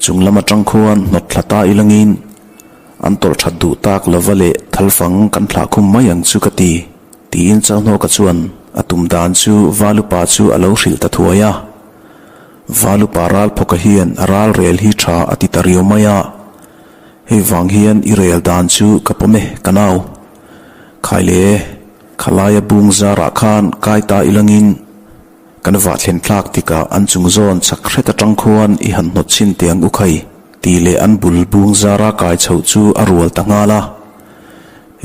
Chung lam atang khuan hnawt thla ta ilangin an tawlh that duh tak lova leh thalfang kan thlah khum mai ang chu ka ti, tiin Chalhnawka chuan a tum dan chu Valupa chu a lo hrilh ta thuai a. Valupa Ralphawka hian a ral rel hi tha a ti ta riau mai a, hei vang hian i rel dan chu ka pawm e ka nau. Khaile, khalaia bung zarah khan kai ta ilangin kan vah thlen thlak tikah an chung zawn chak hret atang khuan i han hnawt chhin teh ang u khai tih leh an bul bung zara kai chhoh chu a rual ta nghal a.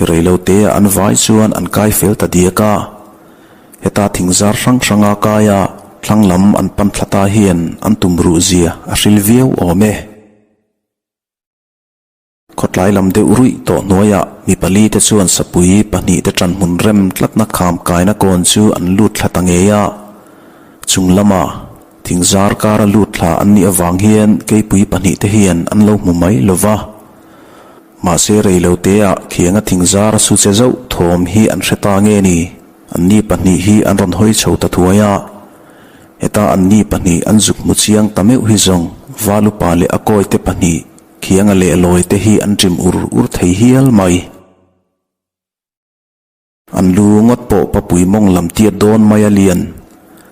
Reiloteah an vai chuan an kai fel ta diak a. Heta thingzar hrang hranga kaia thlang lam an pan thla ta hian an tum ruh zia a hril viau awm e. Khawtlai lam deuh ruih tawh hnuaiah mi pali te chuan sapui pahnih te ṭan hmun rem tlatna kham kaina kawn chu an lut thla ta ngei a. Chung lama thingzar kara lut thla an nih avang hian keipui pahnih te hian an lo hmu mai lo va. Mahse reiloteah khianga thingzar a su che zauh thawm hi an hre ta nge ni? Anni pahnih hi an rawn hawi chho ta thuai a, heta anni pahnih an zuk hmu chiang ta meuh hi zawng Valupa leh a kawite pahnih Khianga leh Lawite hi an ṭim ur ur thei hial mai. An lu ngawt pawh papui mawng lam tiat dawn mai a lian,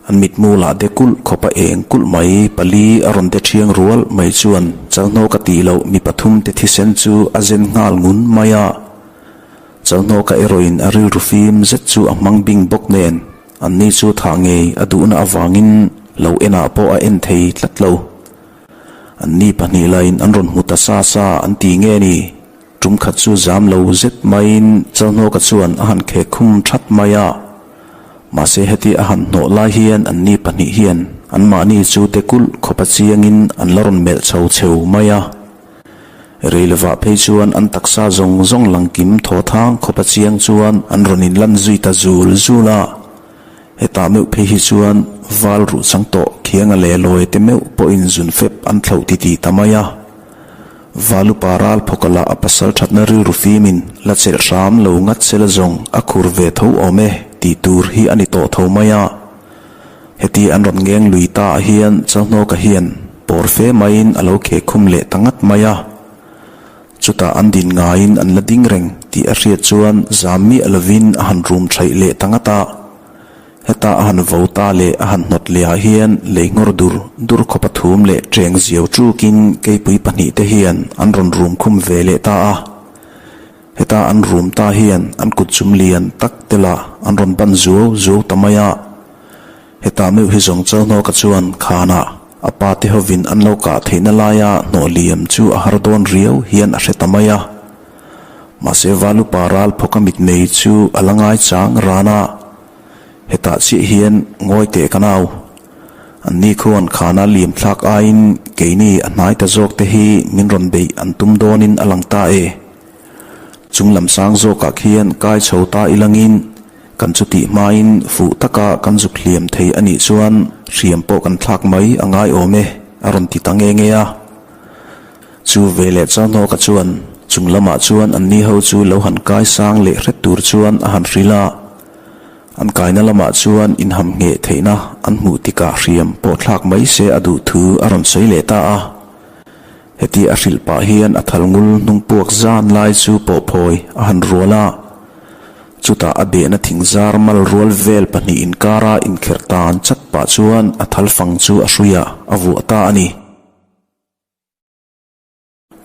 an mitmu lah de kulh khawp a eng kulh mai pali a rawn de ṭhiang rual mai chuan Chalhnawk a tih loh mi pathum te thisen chu a zen nghal ngun mai a. Chalhnawka erawhin a rilru fim zet chu a hmang bing bawk nen, anni chu thah ngei a duhna avangin lo enah pawh a en thei tlat lo. Anni pahnih lain an rawn hmu ta sa sa an ti nge ni? Tum khat chu zam lo zet maiin Chalhnawka chuan a han khek khum that mai a. Mahse heti a han hnawh lai hian anni pahnih hian anmahni chu te kulh khawpa chiangin an la rawn melh chho cheu mai a. Rei lovah phei chuan an taksa zawng zawng langkim thaw thang khawpa chiang chuan an rawn inlan zui ta zul zul a. Hetah meuh phei hi chuan val ruh chang tawh khianga leh lawi te meuh pawhin zun fep an thlauh titih ta mai a. Val upa ral phawka lah a pasal thatna rilru fimin la chelh hram lo ngat sela zawng a khur ve tho awm e tih tur hi a ni tawh tho mai a. Heti an rawn ngeng lui ta ah hian Chalhnawka hian pawr fe maiin a lo kheh khum leh ta ngat mai a. Chutah an din ngaiin an la ding reng tih a hriat chuan zam miah lovin a han rum thaih leh ta ngat a. Heta a han vo ta leh a han hnawt leh ah hian lei nghawr dur dur khawpa thum leh cheng ziau tukin keipui pahnih te hian an rawn rum khum ve leh ta a. Heta an rum ta hian an kut chum lian tak te lah an rawn ban zuau zuau ta mai a. Heta meuh hi zawng Chalhnawka chuan khanah a pa te hovin an lo kah theihna laia hnawh liam chu a har dawn riau hian a hre ta mai a. Mahse Valupa ral phawka mitmei chu a la ngai chang ran a. Hetah chiah hian ngawi teh ka nau. Anni khuan khana liam thlak aiin keini a hnai ta zawk te hi min rawn beih an tum dawnin a lang ta e. Chung lam sang zawkah khian kai chho ta ilangin kan chutih hmain fuh taka kan zuk hliam thei a nih chuan hriam pawh kan thlak mai a ngai awm e a rawn ti ta nge nge a. Chu ve leh Chalhnawka chuan chung lamah chuan anni ho chu lo han kai sang leh hret tur chuan a han hrilh a. An kaina lamah chuan inham ngheh theihna an hmuh tikah hriam pawh thlak mai se a duh thu a rawn sawi leh ta a. Heti a hrilh pah hian a thal ngul hnung puak zan lai chu pawhphawi a han rual a. Chutah a behna thing zar mal rual vel pahnih inkara inkherh tan chat pah chuan a thal fang chu a hruiah a vuah ta a ni.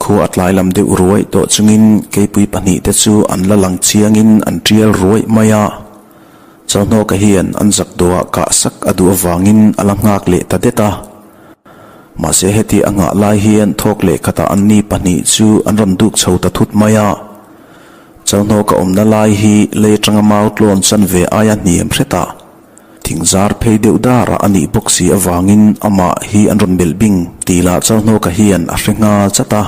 Khua a tlai lam deuh ruai tawh chungin keipui pahnih te chu an la lang chiangin an tial ruai mai a. Chawhnawka hian an zak dawhah kah sak a duh avangin a la nghak leh ta det a. Mahse heti a nghah lai hian thawk leh khatah anni pahnih chu an rawn duk chho ta thut mai a. Chalhnawka awmna lai hi lei atanga mau tlawn chanve aia hniam hretah thing zar phei deuh darah a nih bawk si avangin amah hi an rawn belh bing tih lah Chalhnawka hian a hre nghal chat a.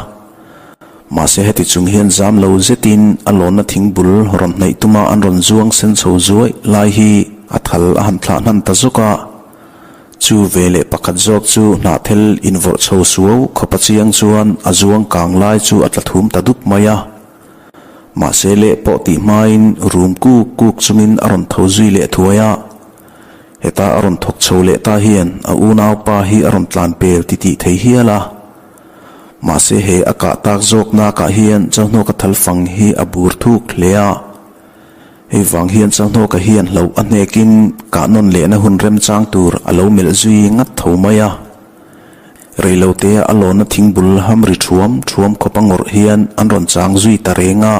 Mahse heti chung hian zam lo zetin a lawnna thing bul rawn hnaih tuma an rawn zuang sen chho zuaih lai hi a thal a han thlah hnan ta zawk a. Chu ve leh pakhat zawk chu hnahthel invawrh chho suau khawpa chiang chuan a zuang kang lai chu a tla thum ta dup mai a. Mahse leh pawh tih hmain rum kuk kuk chungin a rawn tho zui leh thuai a. Heta a rawn thawk chho leh ta hian a unaupa hi a rawn tlan pel titih thei hial a. Mahse he a kah tak zawk nakah hian Chalhnawka thalfang hi a bur thuk hle a. Hei vang hian Chalhnawka hian hloh a hnekin kah nawn lehna hun remchang tur a lo melh zui ngat tho mai a. Reilotea a lawnna thingbul hamri thuam thuam khawp a ngawrh hian an rawn chang zui ta reng a.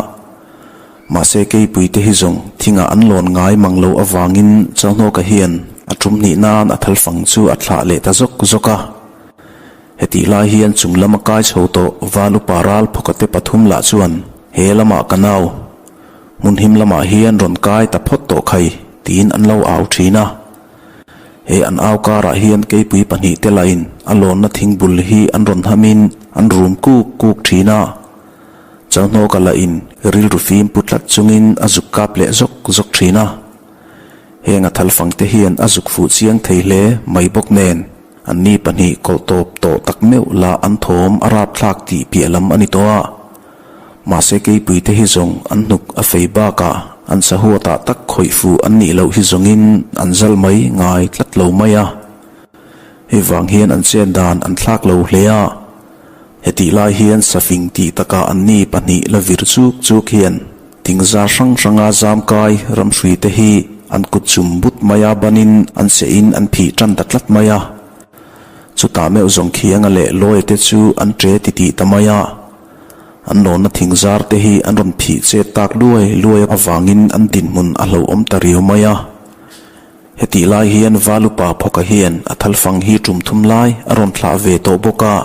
Mahse keipui te hi zawng thingah an lawn ngai mang lo avangin Chalhnawka hian a tum hnih nan a thalfang chu a thlah leh ta zawk zawk a. Hetih lai hian chung lama kai chho tawh Val upa ral phawkate pathum lah chuan he lamah ka nau hmun him lamah hian rawn kai ta phawt tawh khai tiin an lo au thin a. He an au karah hian keipui pahnihte lahin a lawnna thingbul hi an rawn hamin an rum kuk kuk thin a. Chalhnawka lahin rilru fim pu tlat chungin a zuk kap leh zawk zawk thin a. Heng a thalfangte hian a zuk fuh chiang thei hle mai bawk nen anni pahnih kawlh tawp tawh tak meuh lah an thawm a rapthlak tih piah lam a ni tawh a. Mahse keipuite hi zawng an hnuk a fei bakah an sahuatah tak khawih fuh an nih loh hi zawngin an zal mai ngai tlat lo mai a. Hei vang hian an chet dan an thlak lo hle a. Hetih lai hian safing tih takah anni pahnih la vir chuk chuk hian thingzar hrang hranga zamkai ramhruite hi an kut chum but maia banin an sehin an phih tan ta tlat mai a. Chutah meuh zawng khianga leh lawite chu an ṭe titih ta mai a. An lawnna thingzar te hi an rawn phih chet tak luai luai avangin an dinhmun a hlauhawm ta riau mai a. Hetih lai hian Valupa Phawka hian a thalfang hi tum thum lai a rawn thlah ve tawh bawk a,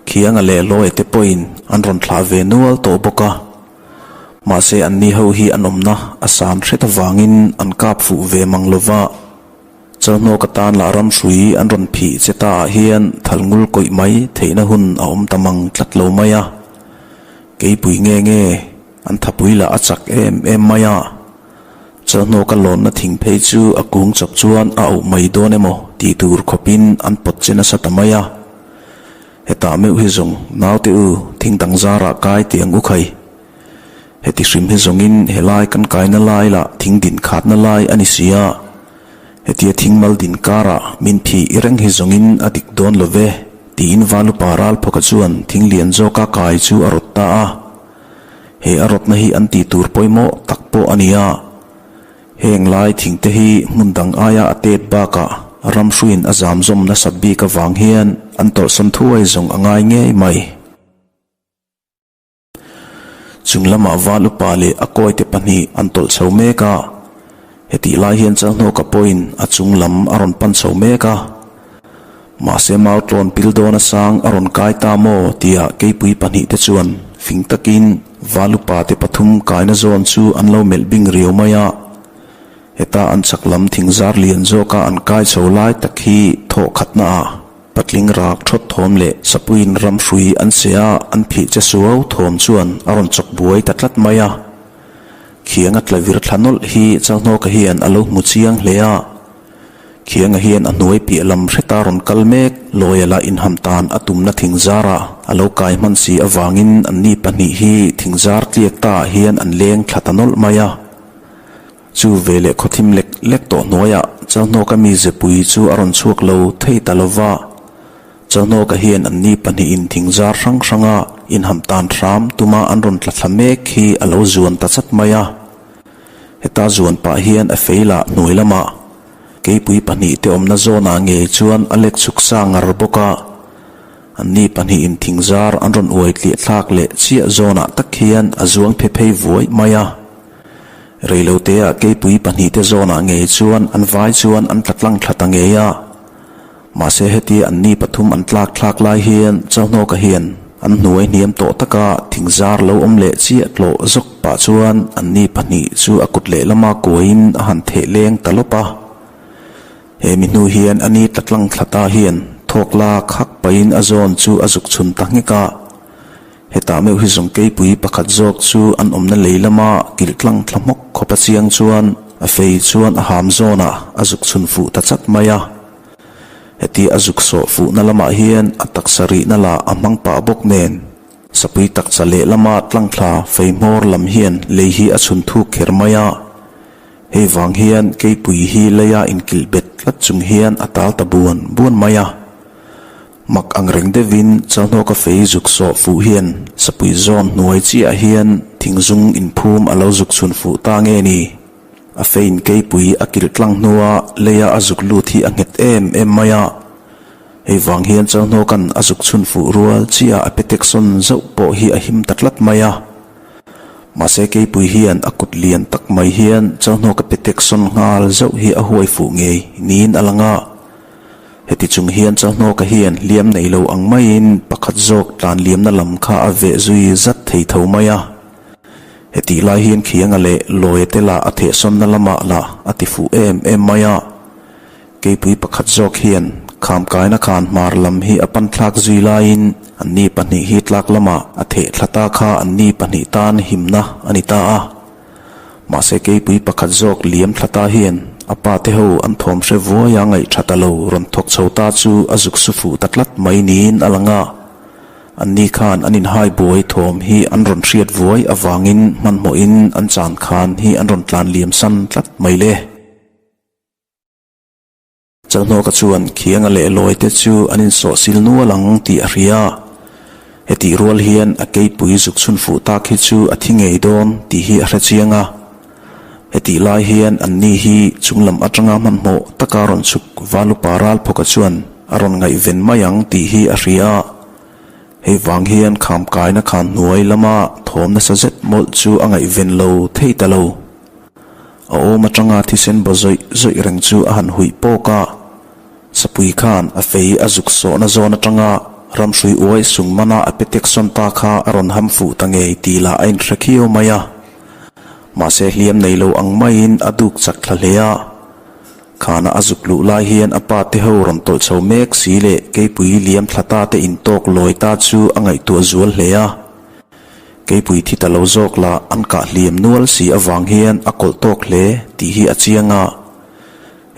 Khianga leh Lawia te pawhin an rawn thlah ve nual tawh bawk a. Mahse anni ho hi an awmna a san hret avangin an kap fuh ve mang lova. Chalhnawk atan lah ram hrui an rawn phih che ta ah hian thal ngul kawih mai theihna hun a awm ta mang tlat lo mai a. Keipui nge nge an thapui lah a chak em em mai a. Chalhnawk a lawnna thing phei chu a kung chawp chuan a auh mai dawn emaw tih tur khawpin an pawt che nasa ta mai a. Hetah meuh hi zawng naute u thing dang zarah kai tiang u khai. Heti hrim hi zawngin helai kan kaina lai lah thing din khatna lai a ni si a, hetia thing mal din karah min phih i reng hi zawngin a dik dawn lo ve, tiin Valupa Ralphawka chuan thing lian zawka kai chu a rawt ta a. He a rawtna hi an tih tur pawimawh tak pawh a ni a, heng lai thingte hi hmun dang aia a tet bakah ramhruiin a zam zawm nasat bik avang hian an tawlhsawn thuai zawng a ngai ngei mai. Chung lamah val upa leh a kawite pahnih an tawlh chho mek a, hetih lai hian Chalhnawka pawhin a chung lam a rawn pan chho mek a. Mahse mau tlawn pil dawn a sang a rawn kai ta maw tia keipui pahnih te chuan fing takin val upa te pathum kaina zawn chu an lo melh bing riau mai a. Heta an chak lam thingzar lian zawka an kai chho lai tak hi thawh khatna ah Patling rak thawt thawm leh sapuiin ram hrui an che a, an phih che suau thawm chuan a rawn chawk buai ta tlat mai a. Khianga tlavir thla nawlh hi Chalhnawka hian a lo hmu chiang hle a. Khianga hian a hnuai piah lam hreta rawn kal mek Lawia lah inham tan a tumna thingzarah a lo kai hman si avangin anni pahnih hi thingzar tliak ta ah hian an leng thla ta nawlh mai a. Chu veleh khawthim lek lek tawh hnuaiah Chalhnawka mi zepui chu a rawn chhuak lo thei ta lo va. Chalhnawka hian anni pahnihin thingzar hrang hranga inham tan hram tuma an rawn tla thla mek hi a lo zuan ta chat mai a. Heta zuan pah hian a fei lah hnuai lamah keipui pahnihte awmna zawnah ngei chuan a lek chhuk sa ngar bawk a. Anni pahnihin thingzar an rawn uai tliah thlak leh chiah zawnah tak hian a zuang phe phei vuai mai a. Reiloteah keipui pahnihte zawnah ngei chuan an vai chuan an tla tlang thla ta ngei a. Mahse hetia anni pathum an tlak thlak lai hian Chauhnawka hian An hnuai hniam tawh taka thing zar lo awm leh chiah tlawh zawk pah chuan anni pahnih chu a kut lehlama kuaiin a han theh leng ta lawp a. He mi hnu hian a ni tla tlang thla ta hian thawk lak hak pahin a zawn chu a zuk chhun ta nghek a. Hetah meuh hi zawng keipui pakhat zawk chu an awmna lei lama kilh tlang thla hmawk khawp a chiang chuan a fei chuan a ham zawnah a zuk chhun fuh ta chat mai a. Heti a zuk sawh fuhna lamah hian a taksa rihna lah a hmang pah bawk nen, sapui taksa lehlama tlangthla fei hmawr lam hian lei hi a chhun thuk kher mai a. Hei vang hian keipui hi leia inkilh bet tlat chung hian a tal ta buan buan mai a. Mak ang reng deuhin Chalhnawka fei zuk sawh fuh hian sapui zawn hnuai chiah hian thingzung inphum a lo zuk chhun fuh ta nge ni? A fein keipui a kilh tlang hnua leia a zuk lut hi a nghet em em mai a. Hei vang hian Chalhnawka'n a zuk chhun fuh rual chiah a peteksawn zauh pawh hi a him ta tlat mai a. Mahse keipui hian a kut lian tak mai hian Chalhnawka peteksawn nghal zauh hi a huai fuh ngei niin a lang a. Heti chung hian Chalhnawka hian hliam nei lo ang maiin pakhat zawk tlan liamna lam kha a veh zui zat thei tho mai a. Hetih lai hian Khianga leh Lawia te lah a thehsawnna lamah lah a ti fuh em em mai a. Keipui pakhat zawk hian khamkaina khan hmar lam hi a pan thlak zui laiin anni pahnih hi tlak lamah a theh thla ta kha anni pahnih tan himna a ni ta a. Mahse keipui pakhat zawk liam thla ta hian a pa te ho an thawm hre vuai a ngaih tha ta lo rawn thawk chho ta chu a zuk su fuh ta tlat mai niin a lang a. Anni khan an inhai buai thawm hi an rawn hriat vuai avangin hmanhmawhin an chan khan hi an rawn tlan liam san tlat mai le. Chalhnawka chuan Khianga leh Lawi te chu an insawh sil nual ang tih a hria. Hetih rual hian a keipui zuk chhun fuh tak hi chu a thi ngei dawn tih hi a hre chiang a. Hetih lai hian anni hi chunglam atanga hmanhmawh taka rawn chhuk Valupa Ralphawka chuan a rawn ngaihven mai ang tih hi a hria a. Hei vang hian khamkaina khan hnuai lama thawm nasa zet mawlh chu a ngaihven lo thei ta lo. A awm atanga thisen baw zawih zawih reng chu a han huih pawk a. Sapui khan a fei a zuk sawhna zawn atanga ramhrui uai sung mana a petek sawn ta kha a rawn ham fuh ta ngei tih lah a inhre khiau mai a. Mahse hliam nei lo ang maiin a duk chak thla hle a. Khana a zuk luh lai hian a pa te ho rawn tawlh chho mek si leh keipui liam thla ta te intawk lawi ta chu a ngaihtuah zual hle a. Keipui thi ta lo zawk lah an kah hliam nual si avang hian a kawlh tawk hle tih hi a chiang a.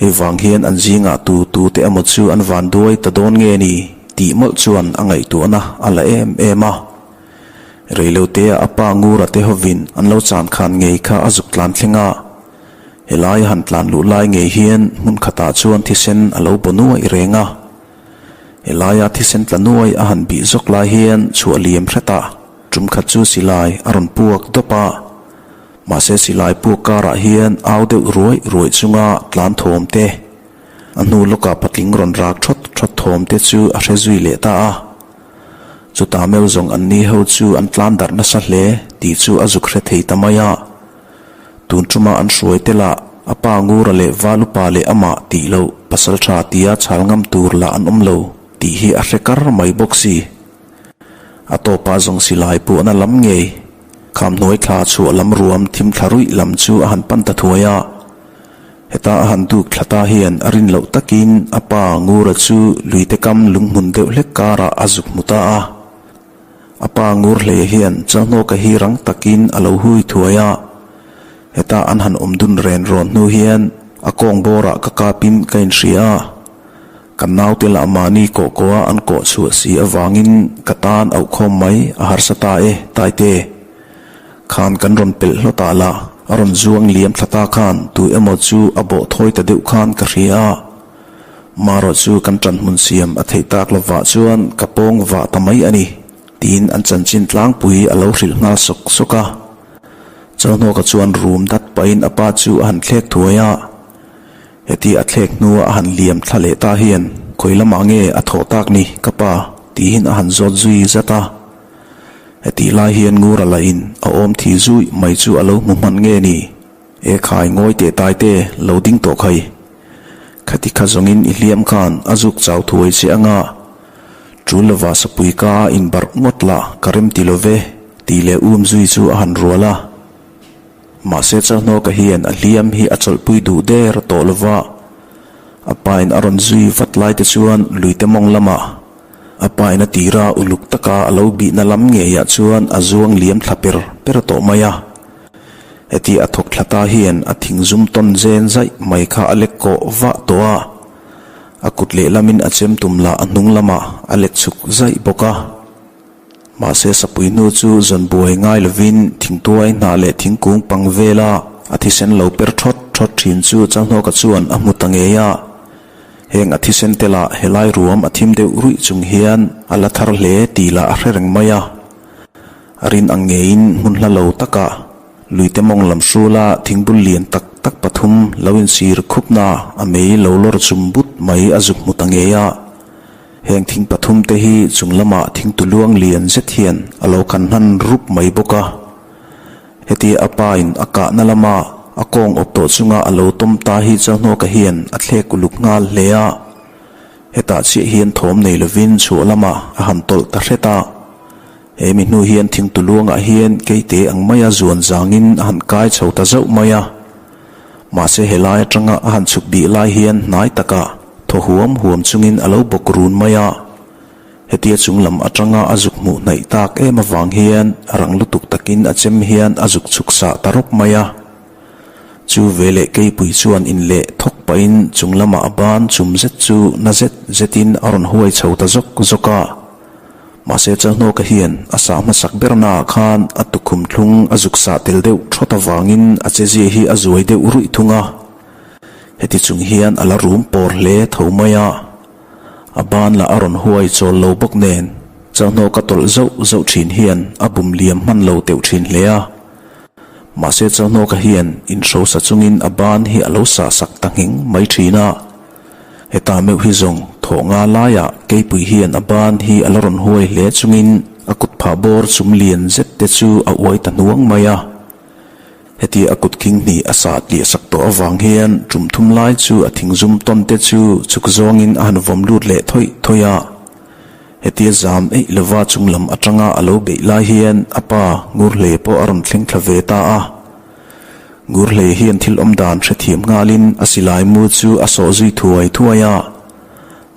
Hei vang hian an zingah tu tu te emaw chu an van duai ta dawn nge ni tih mawlh chuan a ngaihtuahna a la em em a. Reilotea a pa Ngura te hovin an lo chan khan ngei kha a zuk tlan thleng a. Helai a han tlan luh lai ngei hian hmun khatah chuan thisen a lo baw nuai reng a. Helaia thisen tla nuai a han bih zawk lai hian chhuah liam hretah tum khat chu silai a rawn puak dawp a. Mahse silai puak karah hian au deuh ruai ruai chunga tlan thawm te, a hnu lawkah patling rawn rak thawt thawt thawm te chu a hre zui leh ta a. Chutah meuh zawng anni ho chu an tlan darh nasa hle tih chu a zuk hre thei ta mai a. Tun tuma an hruai te lah a pa Ngura leh Valupa leh amah tih loh pasal tha tia chhal ngam tur lah an awm lo tih hi a hre kar mai bawk si. A tawpa zawng silai puahna lam ngei kham hnuai thla chhuah lam ruam thim thla ruih lam chu a han pan ta thuai a. Heta a han duk thla ta hian a rin loh takin a pa Ngura chu luite kam lunghmun deuh hlek karah a zuk hmu ta a. A pa ngur hle hian Chalhnawka hi rang takin a lo hui thuai a, heta an han awm dun ren rawn hnu hian a kawng bawrah ka kapin ka inhria a, kan naute lah mahni kawh kawha an kawh chhuah si avangin ka tan auhkhawm mai a harsa ta e, Taite. Khan kan rawn pelh hlawtah lah a rawn zuang liam thla ta khan tu emaw chu a bawh thawi ta deuh khan ka hria a. Marawh chu kan ṭan hmun siam a theih tak lovah chuan ka pawng vah ta mai a ni, tiin an chanchin tlangpui a lo hrilh nghal sawk sawk a. Chalhnawka chuan rum dat pahin a pa chu a han thlek thuai a. Heti a thlek hnua a han liam thla leh ta hian, Khawi lamah nge a thawh tak ni, ka pa? tiin a han zawt zui zat a. Hetih lai hian Ngura lahin a awm thi zui mai chu a lo hmu hman nge ni? E khai ngawi teh tai te lo ding tawh khai. Khati kha zawngin i hliam khan a zuk chau thuai che anga. Ṭul lova sapui ka inbarh ngawt lah ka rem ti lo ve, tih leh um zui chu a han rual a. Mahse Chalhnawka hian a hliam hi a chawlhpui duh der tawh lova, a pain a rawn zui vat lai te chuan luite mawng lamah a pain a tira uluk taka a lo bihna lam ngeiah chuan a zuang liam thla per per tawh mai a. Heti a thawk thla ta hian a thing zum tawn zen zaih mai kha a lek kawh vah tawh a, a kut lehlamin a chem tum lah a hnung lamah a lek chhuk zaih bawk a. Mahse sapui hnu chu zawn buai ngai lovin thingtuai hnah leh thingkung pang vela a thisen lo per thawt thawt thin chu Chalhnawka chuan a hmu ta ngei a. Heng a thisen te lah helai ruam a thim deuh ruih chung hian a la thar hle tih lah a hre reng mai a. A rin ang ngeiin hmun hla lo takah luite mawng lam hrula thingbul lian tak tak pathum lo insir khupna a mei lo lawr chum but mai a zuk hmu ta ngei a. Heng thing pathum te hi chung lamah thing tuluang lian zet hian a lo khan hnan rup mai bawk a. Hetia a pa in a kahna lama a kawng awp tawh chunga a lo tawm ta hi Chalhnawka hian a thlek uluk nghal hle a. Hetah chiah hian thawm nei lovin chhuah lamah a han tawlh ta hret a. He mi hnu hian thing tuluangah hian keite ang maia zuan zangin a han kai chho ta zauh mai a. Mahse helai atanga a han chhuk bih lai hian hnai takah thaw huam huam chungin a lo bawk run mai a. Hetia chung lam atanga a zuk hmuh hnaih tak em avang hian rang lutuk takin a chem hian a zuk chhuk sah ta rawp mai a. Chu veleh keipui chuan inleh thawk pahin chung lamah a ban chum zet chu na zet zetin a rawn huai chho ta zawk zawk a. Mahse Chalhnawka hian a sah hmasak bernaah khan a tukhum thlung a zuk sah tel deuh thawt avangin a chezia hi a zuai deuh ruih thung a. Heti chung hian a la rum pawr hle tho mai a. A ban lah a rawn huai chawl lo bawk nen Chalhnawka tawlh zauh zauh thin hian a bum liam hman lo teuh thin hle a. Mahse Chalhnawka hian inhrosa chungin a ban hi a lo sah sak ta nghing mai thin a. Heta meuh hi zawng thawh nga laiah keipui hian a ban hi a la rawn huai hle chungin a kut phah bawr chum lian zet te chu a uai ta hnuang mai a. Hetia a kut khing hnih a sah tliah sak tawh avang hian tum thum lai chu a thing zum tawn te chu chhuk zawngin a han vawm lut leh thawih thawih a. Hetia zam eih lova chung lam atanga a lo beih lai hian a pa Ngurhlei pawh a rawn thleng thla ve ta a. Ngurhlei hian thil awm dan hrethiam nghalin a silai mu chu a sawh zui thuai thuai a.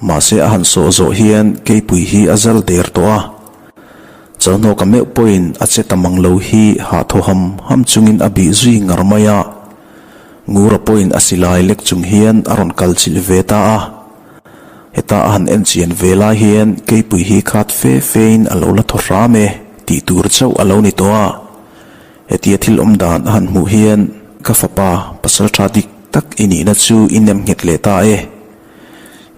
Mahse a han sawh zawh hian keipui hi a zal der tawh a. Chalhnawka meuh pawhin a che ta mang lo hi hah thaw ham ham chungin a bih zui ngar mai a. Ngura pawhin a silai lek chung hian a rawn kal chilh ve ta a. Heta a han en chian ve lai hian keipui hi khat fe fein a lo la thaw hram e tih tur chauh a lo ni tawh a. Hetia thil awm dan a han hmuh hian ka fapa pasal tha dik tak i nihna chu i nem nghet leh ta e.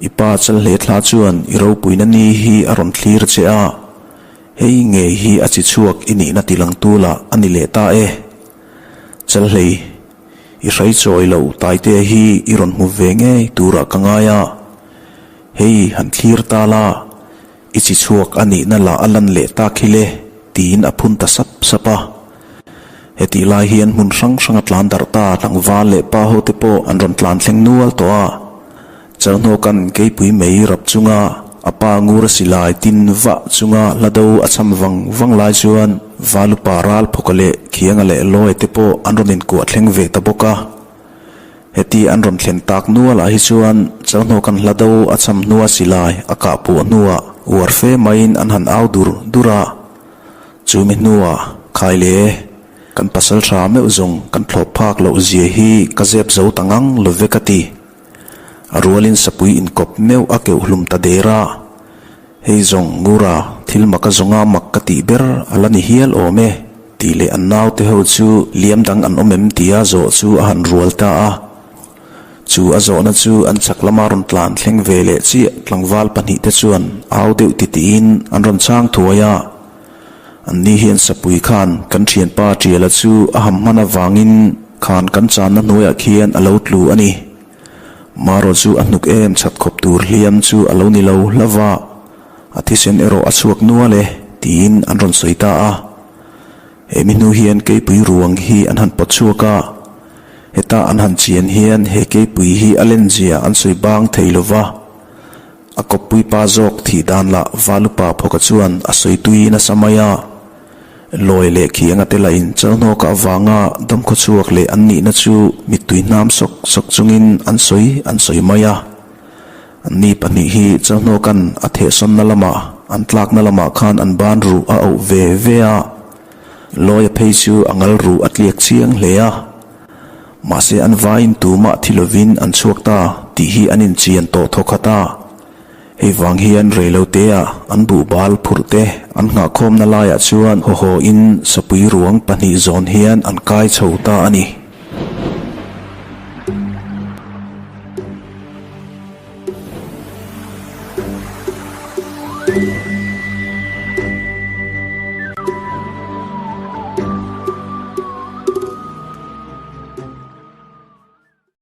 I pa chal hle thla chuan i ropuina ni hi a rawn thlir che a, hei ngei hi a chi chhuak i nihna tilangtu lah a ni leh ta e. Chal hlei, i hrai chawi lo Taitea hi i rawn hmu ve ngei turah ka ngai a, hei han thlir ta la, I chi chhuak a nihna lah a lan leh tak hi le, tiin a phun ta sap sap a. Hetih lai hian hmun hrang hrang a tlan darh ta, tlangval leh pa ho te pawh an rawn tlan thleng nual tawh a. Chalhnawka'n keipui mei rap chunga a pa ngur a silai tin vah chunga hla do a cham vang vang lai chuan Valupa ral phawka leh Khianga leh Lawia te pawh an rawn inkuah thleng ve ta bawk a. Heti an rawn thlen tak nualah hi chuan Chalhnawka'n hla do a cham hnua silai a kah puah hnuah uar fe maiin an han au dur dur a. Chumi hnuah, Khai le, kan pasal tha meuh zawng kan thlawp phak loh zia hi ka zep zo ta ngang lo ve ka ti. A rualin sapui inkawp meuh a keuh hlum ta der a. Hei zawng Ngura, thil maka zawnga mak ka tih ber a la ni hial awm e, tih leh an naute ho chu liam dang an awm em tia zawh chu a han rual ta a. Chu a zawhna chu an chak lama rawn tlan thleng ve leh chiah tlangval pahnihte chuan au deuh ti tiin an rawn chhang thuai a. Anni hian sapui khan kan thianpa Tiala chu a ham hman avangin khan kan channa hnuaiah khian a lo tlu a ni. Marawh chu a hnuk em chhat khawp tur hliam chu a lo ni lo hlauh a, a thisen erawh a chhuak nual e, tiin an rawn sawi ta a. Hemi hnu hian keipui ruang hi an han pawt chhuak a, heta an han chian hian he keipui hi a lenzia an sawi bang thei lo va. A kawppui pa zawk thih dan lah Valupa Phawka chuan a sawi tui nasa mai a. Lawi leh khianga te lahin Chalhnawka avanga damkhaw chhuak leh an nihna chu mittui hnam sawk sawk chungin an sawi an sawi mai a. Anni pahnih hi Chalhnawka'n a thehsawnna lamah an tlakna lamah khan an ban ruh a auh ve ve a. Lawia phei chu a ngal ruh a tliak chiang hle a. Mahse an vaiin tumah thi lovin an chhuak ta tih hi an inchian tawh thaw khat a. Hei vang hian reilotea an buhbal phurh te an nghahkhawmna laiah chuan haw haw in sapui ruang pahnih zawn hian an kai chho ta a ni.